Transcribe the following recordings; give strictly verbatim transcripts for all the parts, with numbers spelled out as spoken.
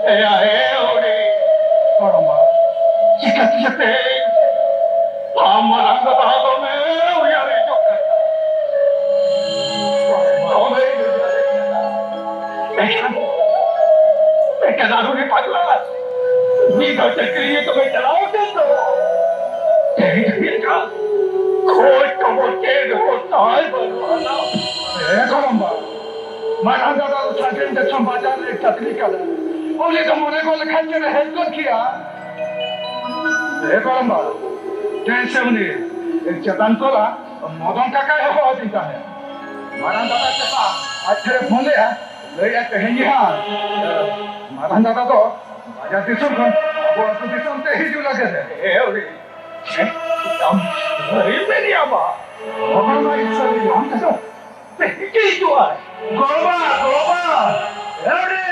ᱮᱭᱟ, ᱮ ᱦᱩᱰᱤᱧ ᱜᱚᱲᱚᱢᱟ, ᱪᱤᱠᱟᱹ ᱪᱤᱠᱟᱹᱛᱮ ᱟᱢ ᱢᱟᱨᱟᱝ ᱫᱟᱫᱟ ᱫᱚᱢᱮ ᱩᱭᱦᱟᱹᱨ ᱦᱤᱡᱩᱜ ᱠᱟᱱᱟ᱾ ᱫᱚᱢᱮ ᱩᱭᱦᱟᱹᱨ ᱦᱤᱡᱩᱜ ᱠᱟᱱᱟ᱾ ᱮᱱᱠᱷᱟᱱ, ᱮᱱᱠᱷᱟᱱ ᱟᱨ ᱩᱱᱤ ᱯᱟᱜᱽᱞᱟ ᱢᱤᱫ ᱫᱷᱟᱣ ᱪᱟᱹᱠᱨᱤ ᱧᱩᱛᱩᱢᱮ ᱪᱟᱞᱟᱣ ᱟᱠᱟᱱ ᱫᱚ᱾ ᱛᱮᱦᱮᱧ ᱫᱷᱟᱹᱵᱤᱡ ᱟᱡᱟᱜ ᱠᱷᱳᱡᱽ ᱠᱷᱚᱵᱚᱨ ᱪᱮᱫ ᱦᱚᱸ ᱛᱟᱭ ᱵᱟᱹᱱᱩᱜ ᱟᱱᱟ᱾ ᱮ ᱜᱚᱲᱚᱢᱵᱟ, ᱢᱟᱨᱟᱝ ᱫᱟᱫᱟ ᱫᱚ ᱥᱟᱺᱜᱤᱧ ᱫᱤᱥᱚᱢ ᱵᱟᱡᱟᱨ ᱨᱮ ᱪᱟᱹᱠᱨᱤ ᱠᱟᱱᱟ᱾ ᱩᱱᱤ ᱫᱚ ᱢᱚᱱᱮ ᱜᱚᱫ ᱞᱮᱠᱷᱟᱱ ᱪᱮᱫ ᱮ ᱦᱮᱡ ᱜᱚᱫ ᱠᱮᱭᱟ᱾ ᱮ ᱜᱚᱲᱚᱢᱵᱟ, ᱛᱮᱦᱮᱧ ᱥᱮ ᱩᱱᱤ ᱪᱮᱛᱟᱱ ᱴᱚᱞᱟ ᱢᱚᱫᱚᱱ ᱠᱟᱠᱟᱭ ᱦᱚᱦᱚ ᱟᱹᱫᱤᱧ ᱛᱟᱦᱮᱸᱫ᱾ ᱢᱟᱨᱟᱝ ᱫᱟᱫᱟ ᱪᱟᱯᱟ ᱟᱡ ᱴᱷᱮᱱ ᱯᱷᱳᱱ ᱞᱮᱜᱼᱟ, ᱞᱟᱹᱭᱮᱜᱼᱟ ᱛᱮᱦᱮᱧ ᱜᱮ ᱦᱟᱸᱜ, ᱮ, ᱢᱟᱨᱟᱝ ᱫᱟᱫᱟ ᱫᱚ ᱵᱟᱡᱟᱨ ᱫᱤᱥᱚᱢ ᱠᱷᱚᱱ ᱟᱵᱚ ᱟᱹᱛᱩ ᱫᱤᱥᱚᱢ ᱛᱮ ᱦᱤᱡᱩᱜ ᱞᱟᱹᱜᱤᱫ ᱮ᱾ ᱮ, ᱩᱱᱤ ᱪᱮᱫ ᱛᱟᱢ ᱥᱟᱹᱨᱤ ᱢᱮᱱᱮᱜᱼᱟ ᱵᱟ? ᱚᱱᱟ ᱢᱟ ᱤᱧ ᱥᱟᱹᱨᱤ ᱵᱟᱝ ᱠᱟᱱᱟ᱾ ᱛᱮᱦᱮᱧ ᱜᱮ ᱦᱤᱡᱩᱜᱼᱟᱭ᱾ ᱜᱚᱲᱚᱢᱟ, ᱜᱚᱲᱚᱢᱟ, ᱮ, ᱩᱱᱤ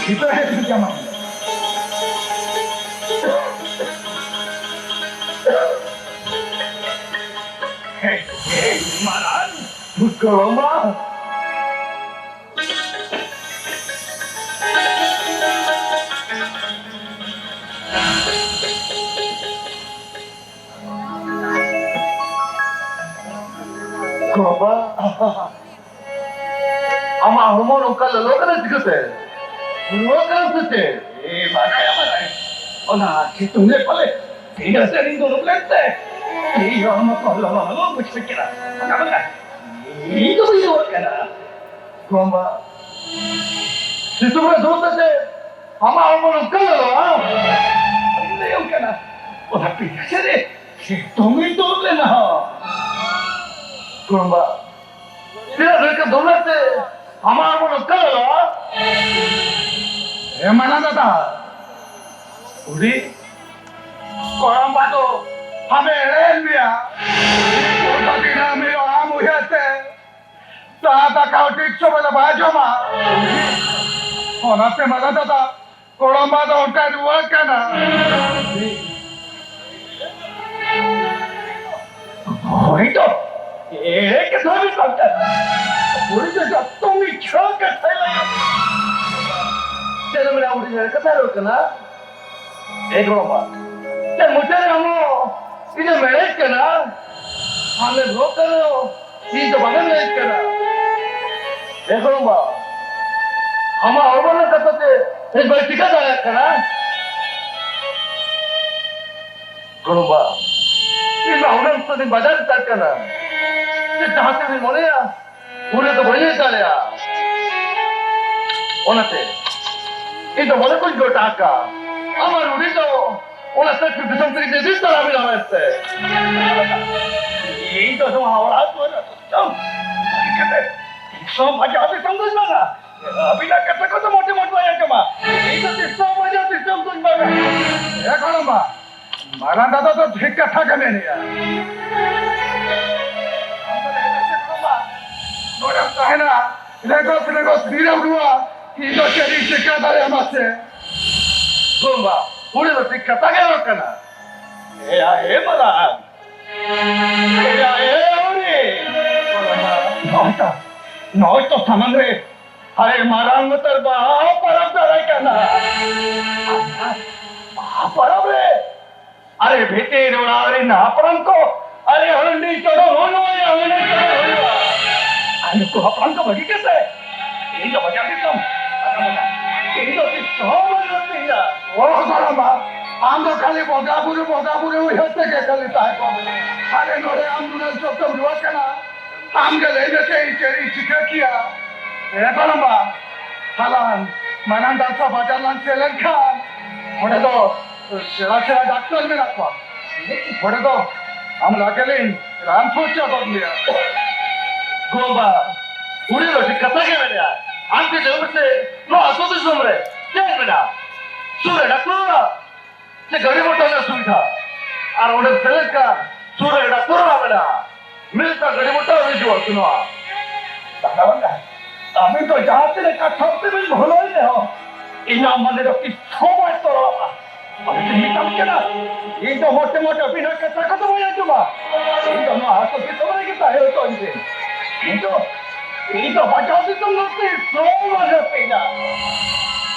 ᱱᱤᱛᱚᱜ ᱦᱮᱡ ᱦᱚᱪᱚ ᱟᱢᱟ᱾ ᱦᱮᱡ, ᱦᱮᱡ, ᱢᱟᱨᱟᱝ ᱜᱚᱲᱚᱢᱟ᱾ ᱜᱚᱲᱚᱢᱟ᱾ ᱟᱢᱟᱜ ᱦᱚᱲᱢᱚ ᱱᱚᱝᱠᱟ ᱞᱚᱞᱚ ᱠᱟᱱᱟ ᱪᱤᱠᱟᱹᱛᱮ? ᱨᱩᱣᱟᱹ ᱠᱟᱱᱟᱢ ᱥᱮ ᱪᱮᱫ? ᱮ, ᱵᱟᱰᱟᱭᱟ, ᱵᱟᱰᱟᱭᱟ᱾ ᱚᱱᱟ ᱥᱤᱛᱩᱝ ᱨᱮ ᱯᱟᱞᱮ ᱯᱤᱸᱰᱟᱹ ᱥᱮᱫ ᱤᱧ ᱫᱩᱲᱩᱵ ᱞᱮᱱᱛᱮ ᱤᱧ ᱦᱚᱲᱢᱚ ᱠᱚ ᱞᱚᱞᱚ ᱞᱚᱞᱚ ᱵᱩᱡᱷᱟᱹᱜ ᱠᱟᱱᱟ᱾ ᱵᱟᱰᱟᱭᱟ, ᱵᱟᱰᱟᱭᱟ᱾ ᱤᱧ ᱫᱚ ᱵᱟᱹᱧ ᱨᱩᱣᱟᱹᱜ ᱠᱟᱱᱟ᱾ ᱜᱚᱲᱚᱢᱵᱟ, ᱥᱤᱛᱩᱝ ᱨᱮ ᱫᱩᱲᱩᱵ ᱠᱟᱛᱮ ᱟᱢᱟᱜ ᱦᱚᱲᱢᱚ ᱱᱚᱝᱠᱟ ᱞᱚᱞᱚᱜᱼᱟ? ᱤᱧ ᱞᱟᱹᱭᱟᱢ ᱠᱟᱱᱟ, ᱚᱱᱟ ᱯᱤᱸᱰᱟᱹ ᱥᱮᱫ ᱨᱮ ᱥᱤᱛᱩᱝ ᱤᱧ ᱫᱩᱲᱩᱵ ᱞᱮᱱᱟ᱾ ᱜᱚᱲᱚᱢᱵᱟ, ᱛᱤᱱᱟᱹᱜ ᱜᱷᱟᱹᱲᱤᱡ ᱠᱚ ᱫᱩᱞᱟᱹᱲ ᱛᱮ ᱟᱢᱟᱜ ᱦᱚᱲᱢᱚ ᱱᱚᱝᱠᱟ ᱞᱚᱞᱚᱜᱼᱟ? ᱦᱮᱸ, ᱢᱟᱨᱟᱝ ᱫᱟᱫᱟ, ᱩᱱᱤ ᱜᱚᱲᱚᱢᱵᱟ ᱫᱚ ᱟᱢᱮ ᱮᱲᱮᱭᱮᱫ ᱢᱮᱭᱟ᱾ ᱩᱱᱤ ᱫᱚ ᱫᱤᱱᱟᱹᱢ ᱦᱤᱞᱳᱜ ᱟᱢ ᱩᱭᱦᱟᱹᱨ ᱛᱮ ᱫᱟᱜ ᱫᱟᱠᱟ ᱦᱚᱸ ᱴᱷᱤᱠ ᱥᱚᱢᱚᱭ ᱨᱮ ᱵᱟᱭ ᱡᱚᱢᱟ᱾ ᱚᱱᱟᱛᱮ ᱢᱟᱨᱟᱝ ᱫᱟᱫᱟ, ᱜᱚᱲᱚᱢᱵᱟ ᱫᱚ ᱚᱱᱠᱟᱭ ᱨᱩᱣᱟᱹᱜ ᱠᱟᱱᱟ᱾ ᱩᱱᱤ ᱫᱚ ᱡᱚᱛᱚ ᱢᱤᱪᱷᱟᱹ ᱠᱟᱛᱷᱟᱭ ᱞᱟᱹᱭᱟ᱾ ᱪᱮᱫ ᱮᱢ ᱢᱮᱱᱟ, ᱩᱱᱤ ᱫᱚ ᱠᱟᱛᱷᱟ ᱨᱚᱲ ᱠᱟᱱᱟ? ᱮ ᱜᱚᱲᱚᱢᱵᱟ, ᱪᱮᱫ ᱢᱚᱪᱟ ᱨᱮ ᱟᱢ ᱦᱚᱸ ᱤᱧ ᱫᱚ ᱢᱮᱱᱮᱫ ᱠᱟᱱᱟ? ᱟᱢᱮᱢ ᱨᱚᱲ ᱠᱟᱱᱟ, ᱤᱧ ᱫᱚ ᱵᱟᱝ ᱮᱢ ᱞᱟᱹᱭ ᱠᱟᱱᱟ᱾ ᱮ ᱜᱚᱲᱚᱢᱵᱟ, ᱟᱢᱟᱜ ᱦᱚᱲᱢᱚ ᱨᱮᱱᱟᱜ ᱠᱟᱛᱷᱟ ᱛᱮ ᱤᱧ ᱵᱟᱹᱧ ᱴᱷᱤᱠᱟᱹ ᱫᱟᱲᱮᱭᱟᱜ ᱠᱟᱱᱟ᱾ ᱜᱚᱲᱚᱢᱵᱟ, ᱤᱧ ᱢᱟ ᱦᱩᱱᱟᱹᱝ ᱩᱛᱟᱹᱨ ᱤᱧ ᱵᱟᱡᱟᱣ ᱩᱛᱟᱹᱨ ᱠᱟᱱᱟ, ᱡᱮ ᱡᱟᱦᱟᱸ ᱛᱤᱱ ᱨᱤᱧ ᱢᱚᱱᱮᱭᱟ, ᱩᱱ ᱨᱮᱫᱚ ᱵᱟᱹᱧ ᱞᱟᱹᱭ ᱫᱟᱲᱮᱭᱟᱜᱼᱟ᱾ ᱚᱱᱟᱛᱮ ᱤᱧ ᱫᱚ ᱢᱚᱱᱮ ᱠᱚᱧ ᱜᱚᱴᱟ ᱟᱠᱟᱫᱼᱟ, ᱟᱢᱟᱜ ᱨᱩᱰᱤ ᱫᱚ ᱚᱱᱟ ᱥᱟᱹᱠᱨᱤ ᱫᱤᱥᱚᱢ ᱛᱮᱜᱮ ᱡᱩᱫᱤ ᱛᱟᱨᱟ ᱵᱮᱱᱟᱣ ᱮᱱᱛᱮ᱾ ᱤᱧ ᱫᱚ ᱱᱚᱣᱟ ᱚᱲᱟᱜ ᱫᱩᱣᱟᱹᱨ ᱟᱹᱛᱩ ᱫᱤᱥᱚᱢ ᱵᱟᱹᱜᱤ ᱠᱟᱛᱮ ᱫᱤᱥᱚᱢ ᱵᱟᱡᱟᱣ ᱫᱤᱥᱚᱢ ᱫᱚᱧ ᱵᱟᱝᱟ᱾ ᱟᱹᱵᱤᱱᱟᱜ ᱠᱟᱛᱷᱟ ᱠᱚᱫᱚ ᱢᱚᱴᱮ ᱢᱚᱴᱮ ᱵᱟᱭ ᱟᱸᱡᱚᱢᱟ᱾ ᱤᱧ ᱫᱚ ᱫᱤᱥᱚᱢ ᱵᱟᱡᱟᱣ ᱫᱤᱥᱚᱢ ᱫᱚᱧ ᱵᱟᱝᱟ᱾ ᱮ ᱜᱚᱲᱚᱢᱵᱟ, ᱢᱟᱨᱟᱝ ᱫᱟᱫᱟ ᱫᱚ ᱴᱷᱤᱠ ᱠᱟᱛᱷᱟ ᱜᱮ ᱢᱮᱱᱮᱜᱼᱟ᱾ ᱱᱚᱰᱮᱢ ᱛᱟᱦᱮᱱᱟ, ᱨᱮᱜᱚᱥ ᱨᱮᱜᱚᱥ ᱵᱤᱨᱮᱢ ᱨᱩᱣᱟ, ᱤᱧ ᱫᱚ ᱪᱮᱫ ᱤᱧ ᱪᱤᱠᱟ ᱫᱟᱲᱮᱭᱟᱢᱟ ᱥᱮ? ᱜᱚᱲᱚᱢᱵᱟ, ᱩᱱᱤ ᱫᱚ ᱴᱷᱤᱠ ᱠᱟᱛᱷᱟ ᱜᱮ ᱨᱚᱲ ᱠᱟᱱᱟ᱾ ᱮᱭᱟ, ᱮ ᱢᱟᱨᱟᱝ᱾ ᱮᱭᱟ, ᱮ ᱟᱹᱣᱨᱤ᱾ ᱱᱚᱜᱼᱚᱭ ᱛᱚ, ᱱᱚᱜᱼᱚᱭ ᱛᱚ ᱥᱟᱢᱟᱝ ᱨᱮ ᱟᱨᱮ ᱢᱟᱨᱟᱝ ᱩᱛᱟᱹᱨ ᱵᱟᱦᱟ ᱯᱚᱨᱚᱵᱽ ᱫᱟᱨᱟᱭ ᱠᱟᱱᱟ᱾ ᱵᱟᱦᱟ ᱯᱚᱨᱚᱵᱽ ᱨᱮ ᱟᱨᱮ ᱵᱷᱤᱛᱤᱨ ᱚᱲᱟᱜ ᱨᱮᱱ ᱦᱟᱯᱲᱟᱢ ᱠᱚ ᱟᱨᱮ ᱦᱟᱺᱰᱤ ᱪᱚᱰᱚᱨ ᱦᱩᱭᱩᱜᱼᱟ, ᱦᱟᱺᱰᱤ ᱪᱚᱰᱚᱨ ᱦᱩᱭᱩᱜᱼᱟ᱾ ᱟᱨ ᱱᱩᱠᱩ ᱦᱟᱯᱲᱟᱢ ᱠᱚ ᱵᱟᱹᱜᱤ ᱠᱟᱛᱮ ᱤᱧ ᱫᱚ ᱵᱟᱡᱟᱨ ᱫᱤᱥᱚᱢ, ᱤᱧ ᱫᱚ ᱫᱤᱥᱚᱢ ᱵᱟᱹᱧ ᱞᱟᱹᱠᱛᱤᱭᱟ᱾ ᱚ ᱜᱚᱲᱚᱢᱵᱟ, ᱟᱢ ᱫᱚ ᱠᱷᱟᱹᱞᱤ ᱵᱚᱸᱜᱟ ᱵᱩᱨᱩ, ᱵᱚᱸᱜᱟ ᱵᱩᱨᱩ ᱩᱭᱦᱟᱹᱨ ᱛᱮᱜᱮ ᱠᱷᱟᱹᱞᱤ ᱛᱟᱦᱮᱸ ᱠᱚᱜ ᱢᱮ᱾ ᱟᱞᱮ ᱱᱚᱰᱮ ᱟᱢ ᱱᱩᱱᱟᱹᱜ ᱥᱚᱠᱛᱚᱢ ᱨᱩᱣᱟᱹᱜ ᱠᱟᱱᱟ, ᱟᱢ ᱜᱮ ᱞᱟᱹᱭ ᱢᱮᱥᱮ ᱤᱧ ᱪᱮᱫ ᱤᱧ ᱪᱤᱠᱟᱹ ᱠᱮᱭᱟ? ᱮ ᱜᱚᱲᱚᱢᱵᱟ, ᱦᱟᱞᱟᱱ ᱢᱟᱨᱟᱝ ᱰᱟᱠᱛᱟᱨ ᱵᱟᱡᱟᱨ ᱞᱟᱝ ᱥᱮᱱ ᱞᱮᱱᱠᱷᱟᱱ ᱚᱸᱰᱮ ᱫᱚ ᱥᱮᱬᱟ ᱥᱮᱬᱟ ᱰᱟᱠᱛᱟᱨ ᱢᱮᱱᱟᱜ ᱠᱚᱣᱟ᱾ ᱚᱸᱰᱮ ᱫᱚ ᱟᱢ ᱞᱟᱜᱮ ᱞᱤᱧ ᱨᱟᱱ ᱯᱷᱚᱨᱪᱟ ᱜᱚᱫ ᱢᱮᱭᱟ᱾ ᱜᱚᱲᱚᱢᱵᱟ, ᱩᱱᱤ ᱫᱚ ᱴᱷᱤᱠ ᱠᱟᱛᱷᱟ ᱜᱮ ᱢᱮᱱᱮᱜᱼᱟ᱾ ᱟᱢ ᱜᱮ ᱞᱟᱹᱭ ᱢᱮᱥᱮ, ᱱᱚᱣᱟ ᱟᱹᱛᱩ ᱫᱤᱥᱚᱢ ᱨᱮ ᱪᱮᱫ ᱢᱮᱱᱟᱜᱼᱟ? ᱥᱩᱨ ᱨᱮ ᱰᱟᱠᱛᱚᱨ ᱚᱲᱟᱜ ᱥᱮ ᱜᱟᱹᱰᱤ ᱢᱚᱴᱚᱨ ᱨᱮᱱᱟᱜ ᱥᱩᱵᱤᱫᱷᱟ? ᱟᱨ ᱚᱸᱰᱮ ᱥᱮᱞᱮᱫ ᱠᱟᱱ ᱥᱩᱨ ᱨᱮ ᱰᱟᱠᱛᱚᱨ ᱚᱲᱟᱜ ᱢᱮᱱᱟᱜᱼᱟ᱾ ᱢᱤᱫᱴᱟᱝ ᱜᱟᱹᱰᱤ ᱢᱚᱴᱚᱨ ᱦᱤᱡᱩᱜᱼᱟ ᱥᱮᱱᱚᱜᱼᱟ᱾ ᱵᱟᱝᱟ, ᱵᱟᱝᱟ᱾ ᱟᱹᱵᱤᱱ ᱫᱚ ᱡᱟᱦᱟᱸ ᱛᱤᱱᱟᱹᱜ ᱠᱟᱛᱷᱟ ᱛᱮᱵᱤᱱ ᱵᱷᱩᱞᱟᱹᱣ ᱨᱮᱦᱚᱸ, ᱤᱧᱟᱹᱜ ᱢᱚᱱᱮ ᱫᱚ ᱛᱤᱥ ᱦᱚᱸ ᱵᱟᱭ ᱛᱚᱨᱟᱜᱼᱟ᱾ ᱚᱱᱟᱛᱮᱧ ᱢᱮᱛᱟᱢ ᱠᱟᱱᱟ, ᱤᱧ ᱫᱚ ᱢᱚᱴᱮ ᱢᱚᱴᱮ ᱟᱹᱵᱤᱱᱟᱜ ᱠᱟᱛᱷᱟ ᱠᱚᱫᱚ ᱵᱟᱹᱧ ᱟᱸᱡᱚᱢᱟ᱾ ᱤᱧ ᱫᱚ ᱱᱚᱣᱟ ᱟᱹᱛᱩ ᱫᱤᱥᱚᱢ ᱨᱮᱜᱮ ᱛᱟᱦᱮᱸ ᱦᱚᱪᱚᱧ ᱵᱤᱱ᱾ ᱤᱧ ᱫᱚ, ᱤᱧ ᱫᱚ ᱵᱟᱡᱟᱨ ᱫᱤᱥᱚᱢ ᱫᱚ ᱛᱤᱥ ᱦᱚᱸ ᱵᱟᱝ ᱨᱟᱹᱥᱠᱟᱹᱧᱟ᱾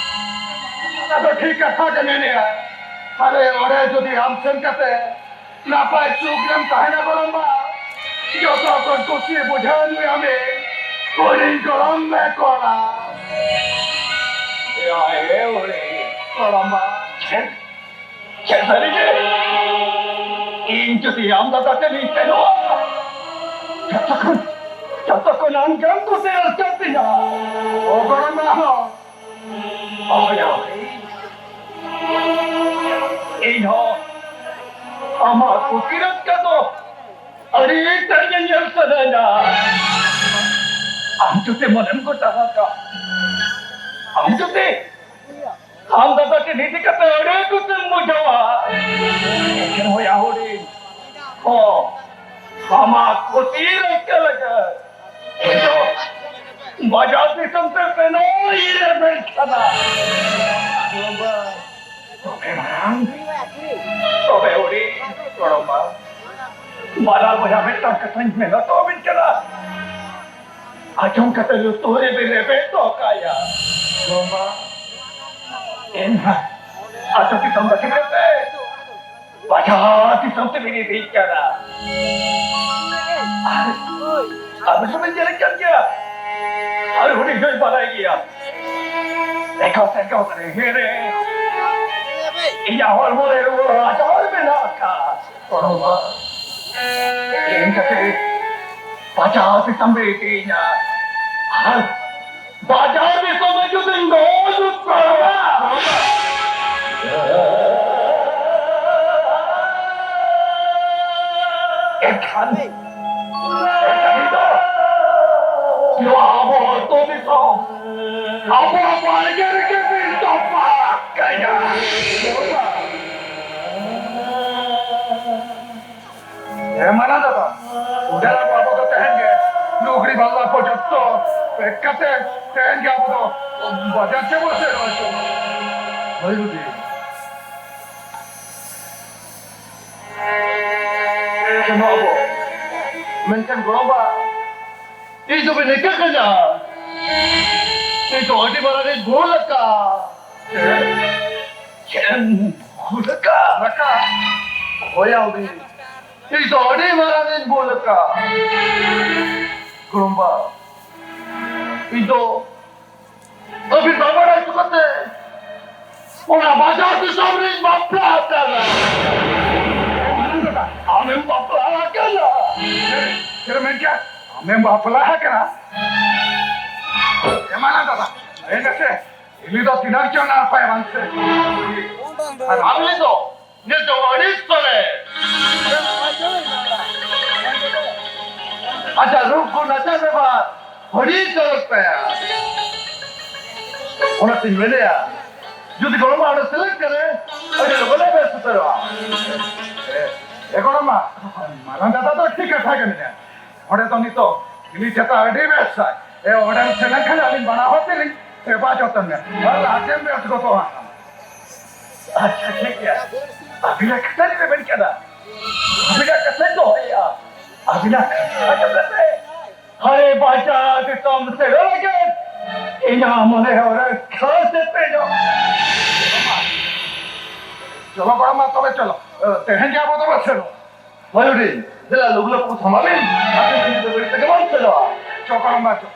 ᱟᱫᱚ ᱴᱷᱤᱠ ᱠᱟᱛᱷᱟ ᱜᱮ ᱢᱮᱱᱮᱜᱼᱟ᱾ ᱟᱨᱮ, ᱚᱸᱰᱮ ᱡᱩᱫᱤ ᱟᱢ ᱥᱮᱱ ᱠᱟᱛᱮ ᱱᱟᱯᱟᱭ ᱥᱩᱠ ᱨᱮᱢ ᱛᱟᱦᱮᱱᱟ ᱜᱚᱲᱚᱢᱵᱟ, ᱡᱚᱛᱚ ᱠᱷᱚᱱ ᱠᱩᱥᱤ ᱵᱩᱡᱷᱟᱹᱣ ᱱᱩᱭ ᱟᱢᱤᱡ ᱦᱩᱰᱤᱧ ᱜᱚᱲᱚᱢ ᱢᱮ ᱠᱚᱲᱟ᱾ ᱮᱭᱟ, ᱮ ᱦᱩᱰᱤᱧ ᱜᱚᱲᱚᱢᱵᱟ᱾ ᱪᱮᱫ? ᱪᱮᱫ ᱥᱟᱹᱨᱤ ᱜᱮ? ᱤᱧ ᱡᱩᱫᱤ ᱟᱢ ᱫᱟᱫᱟ ᱴᱷᱮᱱ ᱤᱧ ᱥᱮᱱᱚᱜᱼᱟ, ᱡᱚᱛᱚ ᱠᱷᱚᱱ, ᱡᱚᱛᱚ ᱠᱷᱚᱱ ᱟᱢ ᱜᱮᱢ ᱠᱩᱥᱤ ᱨᱟᱹᱥᱠᱟᱹ ᱛᱤᱧᱟ᱾ ᱚ ᱜᱚᱲᱚᱢᱵᱟ ᱦᱚᱸ᱾ ᱦᱳᱭ, ᱦᱳᱭ᱾ ᱤᱧ ᱦᱚᱸ ᱟᱢᱟᱜ ᱠᱩᱥᱤ ᱨᱟᱹᱥᱠᱟᱹ ᱫᱚ ᱟᱹᱰᱤ ᱛᱮᱫ ᱜᱮ ᱧᱮᱞ ᱥᱟᱱᱟᱧᱟ᱾ ᱟᱢ ᱡᱩᱫᱤ ᱢᱚᱱᱮᱢ ᱜᱚᱴᱟ ᱟᱠᱟᱫ, ᱟᱢ ᱡᱩᱫᱤ ᱟᱢ ᱫᱟᱫᱟ ᱴᱷᱮᱱ ᱤᱫᱤ ᱠᱟᱛᱮ ᱟᱹᱰᱤ ᱠᱩᱥᱤᱢ ᱵᱩᱡᱷᱟᱹᱣᱟ᱾ ᱮᱱᱠᱷᱟᱱ ᱦᱳᱭ, ᱦᱩᱰᱤᱧ ᱦᱚᱸ ᱟᱢᱟᱜ ᱠᱩᱥᱤ ᱨᱟᱹᱥᱠᱟᱹ ᱞᱟᱹᱜᱤᱫ ᱤᱧ ᱫᱚ ᱵᱟᱡᱟᱨ ᱫᱤᱥᱚᱢ ᱛᱮ ᱥᱮᱱᱚᱜ ᱤᱧ ᱨᱮᱵᱮᱱ ᱠᱟᱱᱟ᱾ ᱛᱚᱵᱮ ᱢᱟᱲᱟᱝ, ᱛᱚᱵᱮ ᱦᱩᱰᱤᱧ ᱜᱚᱲᱚᱢᱵᱟ, ᱵᱟᱱᱟᱨ ᱵᱚᱭᱦᱟ ᱢᱤᱫᱴᱟᱝ ᱠᱟᱛᱷᱟᱧ ᱢᱮᱱ ᱦᱚᱴᱚ ᱟᱹᱵᱤᱱ ᱠᱟᱱᱟ᱾ ᱟᱸᱡᱚᱢ ᱠᱟᱛᱮ ᱞᱩᱛᱩᱨ ᱨᱮᱵᱤᱱ ᱨᱮᱵᱮᱫ ᱦᱚᱴᱚ ᱠᱟᱭᱟ᱾ ᱜᱚᱲᱚᱢᱵᱟ, ᱮᱱᱦᱚᱸ ᱟᱹᱛᱩ ᱫᱤᱥᱚᱢ ᱵᱟᱹᱜᱤ ᱠᱟᱛᱮ ᱵᱟᱡᱟᱨ ᱫᱤᱥᱚᱢ ᱛᱮᱵᱤᱱ ᱤᱫᱤᱭᱮ ᱠᱟᱱᱟ᱾ ᱟᱨ ᱟᱵᱤᱱ ᱦᱚᱸᱵᱤᱱ ᱧᱮᱞᱮᱫ ᱠᱟᱱ ᱜᱮᱭᱟ, ᱟᱨ ᱦᱩᱰᱤᱧ ᱦᱚᱸᱭ ᱵᱟᱲᱟᱭ ᱜᱮᱭᱟ᱾ ᱮᱠᱟᱞ ᱥᱮ ᱮᱠᱟᱞ ᱛᱮ ᱦᱮᱸ ᱨᱮ, ᱤᱧᱟᱹᱜ ᱦᱚᱲᱢᱚ ᱨᱮ ᱨᱩᱣᱟᱹ ᱟᱡᱟᱨ ᱢᱮᱱᱟᱜ ᱟᱠᱟᱫ᱾ ᱜᱚᱲᱚᱢᱵᱟ, ᱤᱧ ᱠᱟᱹᱴᱤᱡ ᱵᱟᱡᱟᱨ ᱫᱤᱥᱚᱢ ᱨᱮ ᱤᱫᱤᱭᱤᱧᱟ᱾ ᱟᱨ ᱵᱟᱡᱟᱨ ᱫᱤᱥᱚᱢ ᱨᱮ ᱡᱩᱫᱤᱧ ᱜᱚᱡ ᱩᱛᱟᱹᱨᱚᱜᱼᱟ, ᱮᱱᱠᱷᱟᱱ, ᱮᱱᱠᱷᱟᱱ ᱫᱚ ᱱᱚᱣᱟ ᱟᱵᱚ ᱟᱹᱛᱩ ᱫᱤᱥᱚᱢ, ᱟᱵᱚ ᱵᱟᱲᱜᱮ ᱨᱮᱜᱮ ᱵᱤᱱ ᱛᱚᱯᱟ ᱠᱟᱭᱟ᱾ ᱦᱮᱸ, ᱢᱟᱨᱟᱝ ᱫᱟᱫᱟ, ᱚᱸᱰᱮ ᱟᱵᱚ, ᱟᱵᱚ ᱫᱚ ᱛᱮᱦᱮᱧ ᱜᱮ ᱞᱩᱜᱽᱲᱤ ᱵᱟᱸᱫᱟ ᱠᱚ ᱡᱚᱛᱚ ᱯᱮᱠ ᱠᱟᱛᱮ ᱛᱮᱦᱮᱧ ᱜᱮ ᱟᱵᱚ ᱫᱚ ᱵᱟᱡᱟᱨ ᱛᱮ ᱵᱚ ᱥᱮᱱᱚᱜᱼᱟ᱾ ᱦᱳᱭ, ᱦᱩᱰᱤᱧ᱾ ᱥᱮᱱᱚᱜ ᱟᱵᱚ᱾ ᱢᱮᱱᱠᱷᱟᱱ ᱜᱚᱲᱚᱢᱵᱟ, ᱤᱧ ᱫᱚ ᱵᱤᱱ ᱮᱠᱟ ᱠᱟᱹᱧᱟ᱾ ᱤᱧ ᱫᱚ ᱟᱹᱰᱤ ᱢᱟᱨᱟᱝ ᱤᱧ ᱵᱷᱩᱞ ᱟᱠᱟᱫ᱾ ᱪᱮᱫ ᱮᱢ ᱵᱷᱩᱞ ᱟᱠᱟᱫ? ᱟᱠᱟᱫ? ᱦᱳᱭ, ᱟᱹᱣᱨᱤ᱾ ᱤᱧ ᱫᱚ ᱟᱹᱰᱤ ᱢᱟᱨᱟᱝ ᱤᱧ ᱵᱷᱩᱞ ᱟᱠᱟᱫ᱾ ᱜᱚᱲᱚᱢᱵᱟ, ᱤᱧ ᱫᱚ ᱟᱹᱵᱤᱱ ᱵᱟᱵᱟ ᱵᱟᱲᱟᱭ ᱦᱚᱪᱚ ᱠᱟᱛᱮ ᱚᱱᱟ ᱵᱟᱡᱟᱨ ᱫᱤᱥᱚᱢ ᱨᱤᱧ ᱵᱟᱯᱞᱟ ᱟᱠᱟᱱᱟ᱾ ᱟᱢᱮᱢ ᱵᱟᱯᱞᱟ ᱟᱠᱟᱱᱟ? ᱪᱮᱫ ᱮᱢ ᱢᱮᱱ ᱠᱮᱫᱟ? ᱟᱢᱮᱢ ᱵᱟᱯᱞᱟ ᱟᱠᱟᱱᱟ? ᱮᱢᱟᱱᱟ ᱫᱟᱫᱟ, ᱞᱟᱹᱭ ᱢᱮᱥᱮ, ᱩᱱᱤ ᱫᱚ ᱛᱤᱱᱟᱹᱜ ᱪᱚ ᱱᱟᱯᱟᱭ ᱵᱟᱝ ᱥᱮ? ᱟᱨ ᱟᱢ ᱫᱚ ᱱᱤᱛᱚᱜ ᱟᱹᱰᱤ ᱥᱚᱨᱮᱥ᱾ ᱟᱪᱪᱷᱟ, ᱨᱩᱯ ᱜᱩᱱ ᱟᱪᱟᱨ ᱵᱮᱵᱷᱟᱨ ᱟᱹᱰᱤ ᱪᱚᱨᱚᱠ ᱛᱟᱭᱟ᱾ ᱚᱱᱟᱛᱤᱧ ᱢᱮᱱᱮᱫᱼᱟ, ᱡᱩᱫᱤ ᱜᱚᱲᱚᱢ ᱦᱟᱲᱟᱢ ᱥᱮᱞᱮᱫ ᱠᱟᱱᱟᱭ, ᱟᱹᱰᱤ ᱞᱚᱜᱚᱱ ᱮ ᱵᱮᱥ ᱩᱛᱟᱹᱨᱚᱜᱼᱟ᱾ ᱮ, ᱮ ᱜᱚᱲᱚᱢ ᱢᱟ, ᱢᱟᱨᱟᱝ ᱫᱟᱫᱟ ᱫᱚ ᱴᱷᱤᱠ ᱠᱟᱛᱷᱟ ᱜᱮ ᱢᱮᱱᱮᱫᱼᱟ᱾ ᱚᱸᱰᱮ ᱫᱚ ᱱᱤᱛᱚᱜ ᱤᱧ ᱪᱮᱛᱟᱱ ᱟᱹᱰᱤ ᱵᱮᱥ ᱟᱭ᱾ ᱮ, ᱚᱸᱰᱮᱢ ᱥᱮᱱ ᱞᱮᱱᱠᱷᱟᱱ ᱟᱹᱞᱤᱧ ᱵᱟᱱᱟ ᱦᱚᱲ ᱛᱮᱞᱤᱧ ᱥᱮᱵᱟ ᱡᱚᱛᱚᱱ ᱢᱮᱭᱟ᱾ ᱟᱨ ᱞᱟᱦᱟᱛᱮᱢ ᱵᱮᱥ ᱜᱚᱫᱚᱜᱼᱟ᱾ ᱟᱪᱪᱷᱟ, ᱴᱷᱤᱠ ᱜᱮᱭᱟ᱾ ᱟᱹᱵᱤᱱᱟᱜ ᱠᱟᱛᱷᱟ ᱨᱮ ᱢᱮᱱ ᱠᱟᱫᱟ᱾ ᱟᱹᱵᱤᱱᱟᱜ ᱠᱟᱛᱷᱟᱧ ᱫᱚᱦᱚᱭᱮᱫᱼᱟ᱾ ᱟᱹᱵᱤᱱᱟᱜ ᱠᱟᱛᱷᱟ ᱟᱸᱡᱚᱢ ᱠᱟᱛᱮ ᱦᱟᱭ ᱵᱟᱡᱟᱨ ᱫᱤᱥᱚᱢ ᱥᱮᱱᱚᱜ ᱞᱟᱹᱜᱤᱫ ᱤᱧᱟᱹᱜ ᱢᱚᱱᱮ ᱦᱚᱨᱟ ᱠᱷᱟᱥ ᱮᱛᱮ ᱧᱚᱜ᱾ ᱪᱚᱞᱚ ᱵᱟᱝ ᱢᱟ ᱛᱚᱵᱮ ᱪᱚᱞᱚ᱾ ᱛᱮᱦᱮᱧ ᱜᱮ ᱟᱵᱚ ᱫᱚᱵᱚ ᱥᱮᱱᱚᱜᱼᱟ᱾ ᱢᱟᱹᱭᱩᱨᱤ, ᱫᱮᱞᱟ ᱞᱩᱜᱽᱲᱤ ᱞᱟᱯᱚ ᱠᱚ ᱥᱟᱢᱟᱜ ᱢᱮ᱾ ᱟᱯᱮ ᱫᱚ ᱱᱤᱛ ᱫᱚ ᱜᱟᱹᱰᱤ ᱛᱮᱜᱮ ᱵᱚᱱ ᱪᱟᱞᱟᱜᱼᱟ᱾ ᱪᱚ, ᱠᱚᱲᱟ ᱢᱟ, ᱪᱚ᱾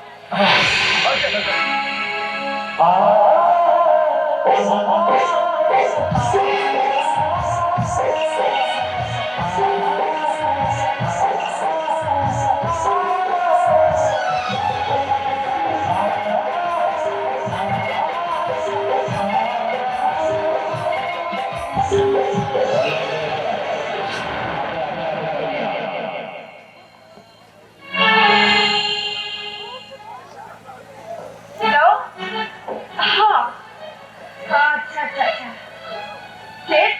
ᱦᱮᱞᱳ? ᱦᱚᱸ᱾ ᱟᱪᱪᱷᱟ, ᱟᱪᱪᱷᱟ, ᱟᱪᱪᱷᱟ᱾ ᱪᱮᱫ?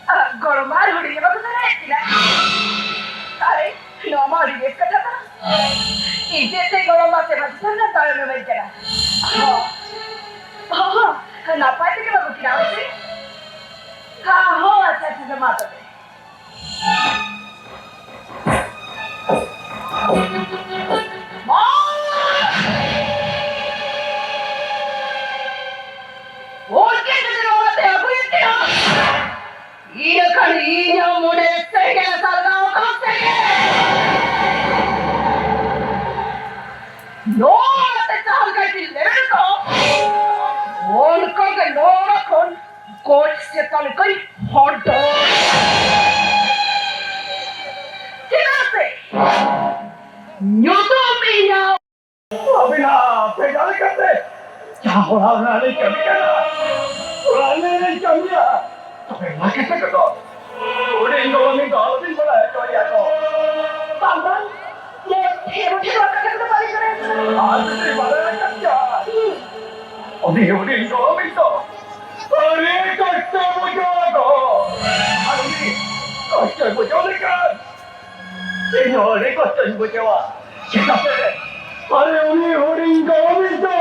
ᱟ, ᱜᱚᱲᱚᱢ ᱟᱨ ᱦᱩᱰᱤᱧ ᱵᱟᱠᱚ ᱥᱮᱱ ᱫᱟᱲᱮᱭᱟᱜ ᱠᱟᱱᱟ? ᱟᱨᱮ, ᱱᱚᱣᱟ ᱢᱟ ᱟᱹᱰᱤ ᱵᱮᱥ ᱠᱟᱛᱷᱟ ᱠᱟᱱᱟ᱾ ᱤᱧ ᱪᱮᱫ ᱛᱮ ᱜᱚᱲᱚᱢ ᱟᱨ ᱥᱮᱵᱟ ᱪᱮᱛᱟᱱ ᱨᱮ ᱫᱟᱲᱮ ᱮᱢᱟᱹᱧ ᱠᱟᱱᱟ? ᱦᱚᱸ᱾ ᱦᱚᱸ, ᱦᱚᱸ᱾ ᱱᱟᱯᱟᱭ ᱛᱮᱜᱮ ᱵᱟᱹᱜᱩ ᱠᱤᱱᱟ, ᱦᱳᱭ ᱥᱮ? ᱦᱚᱸ, ᱦᱚᱸ, ᱟᱪᱪᱷᱟ, ᱟᱪᱪᱷᱟ, ᱢᱟ ᱛᱚᱵᱮ᱾ ᱤᱱᱟᱹ ᱠᱷᱟᱱ ᱤᱧᱟᱜ ᱢᱚᱱᱮ ᱥᱮᱸᱜᱮᱞ ᱥᱟᱞᱜᱟᱣ ᱟᱠᱟᱱ ᱥᱮᱸᱜᱮᱞ᱾ ᱱᱚᱣᱟ ᱛᱮ ᱡᱟᱦᱟᱸ ᱞᱮᱠᱟ ᱠᱤᱱ ᱞᱮᱵᱮᱫ ᱠᱚ, ᱚᱱᱠᱟ ᱜᱮ ᱱᱚᱣᱟ ᱠᱷᱚᱱ ᱜᱚᱡ ᱥᱮᱛᱟ ᱞᱮᱠᱟᱧ ᱦᱚᱰᱚᱨ᱾ ᱪᱮᱫᱟᱜ ᱥᱮ ᱧᱩᱛᱩᱢ ᱤᱧᱟᱜ ᱟᱹᱵᱤᱱᱟᱜ ᱵᱷᱮᱡᱟ ᱞᱮᱠᱟᱛᱮ ᱡᱟᱦᱟᱸ ᱦᱚᱨᱟ ᱨᱮᱱᱟᱜ ᱞᱤᱧ ᱠᱟᱹᱢᱤ ᱠᱟᱱᱟ, ᱚᱱᱟ ᱞᱤᱧ ᱠᱟᱹᱢᱤᱭᱟ᱾ ᱛᱚᱵᱮ ᱚᱱᱟ ᱠᱟᱛᱷᱟ ᱠᱚᱫᱚ ᱦᱩᱰᱤᱧ ᱜᱚᱲᱚᱢᱤᱧ ᱫᱚ ᱟᱞᱚᱵᱤᱱ ᱵᱟᱲᱟᱭ ᱦᱚᱪᱚᱭᱮᱭᱟ ᱠᱚ᱾ ᱵᱟᱝ, ᱵᱟᱝ, ᱱᱚᱣᱟ ᱴᱷᱮᱨᱚ ᱴᱷᱮᱨᱚ ᱠᱟᱛᱷᱟ ᱠᱚᱫᱚ ᱵᱟᱞᱮ ᱵᱟᱲᱟᱭᱟ᱾ ᱟᱨ ᱡᱩᱫᱤ ᱵᱟᱲᱟᱭ ᱠᱟᱱ ᱠᱷᱟᱱ, ᱩᱱᱤ ᱦᱩᱰᱤᱧ ᱜᱚᱲᱚᱢᱤᱧ ᱫᱚ ᱟᱹᱰᱤ ᱠᱚᱥᱴᱚ ᱵᱩᱡᱷᱟᱹᱣ ᱟᱠᱚ᱾ ᱟᱨ ᱩᱱᱤ ᱠᱚᱥᱴᱚᱭ ᱵᱩᱡᱷᱟᱹᱣ ᱞᱮᱠᱷᱟᱱ ᱤᱧ ᱦᱚᱸ ᱟᱹᱰᱤ ᱠᱚᱥᱴᱚᱧ ᱵᱩᱡᱷᱟᱹᱣᱟ᱾ ᱪᱮᱫᱟᱜ ᱥᱮ ᱟᱨᱮ ᱩᱱᱤ ᱦᱩᱰᱤᱧ ᱜᱚᱲᱚᱢᱤᱡ ᱫᱚ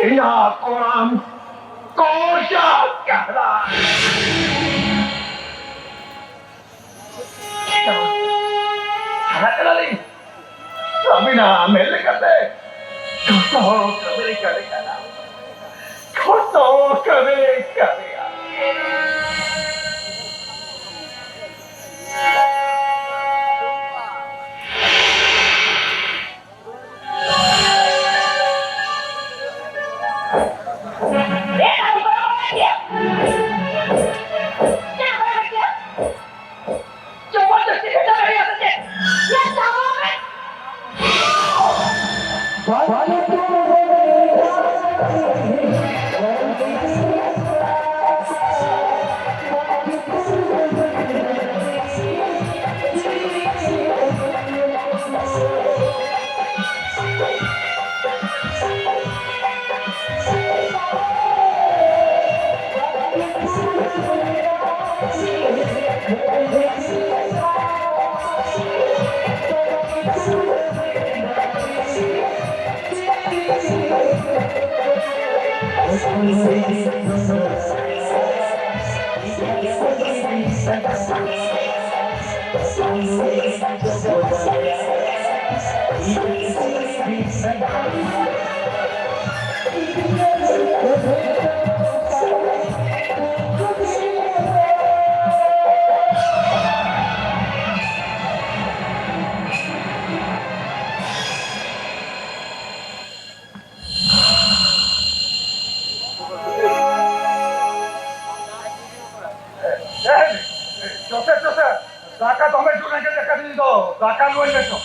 ᱤᱧᱟᱜ ᱠᱚᱲᱟᱢ ᱠᱚ ᱪᱟᱥ ᱠᱟᱫᱟ᱾ ᱪᱟᱞᱟᱜ ᱠᱟᱱᱟᱞᱤᱧ᱾ ᱟᱹᱵᱤᱱᱟᱜ ᱢᱮᱱ ᱞᱮᱠᱟᱛᱮ ᱡᱚᱛᱚ ᱠᱟᱹᱢᱤ ᱞᱤᱧ ᱠᱟᱹᱢᱤ ᱠᱟᱱᱟ᱾ ᱡᱚᱛᱚ ᱠᱟᱹᱢᱤ ᱞᱤᱧ ᱠᱟᱹᱢᱤᱭᱟ᱾ ᱪᱚᱥᱮ, ᱪᱚᱥᱮ, ᱫᱟᱠᱟ ᱫᱚᱢᱮ ᱡᱳᱨ ᱨᱮᱸᱜᱮᱡ ᱟᱠᱟᱫᱤᱧ ᱫᱚ, ᱫᱟᱠᱟ ᱞᱩᱣᱟᱹᱧ ᱢᱮ ᱪᱚ᱾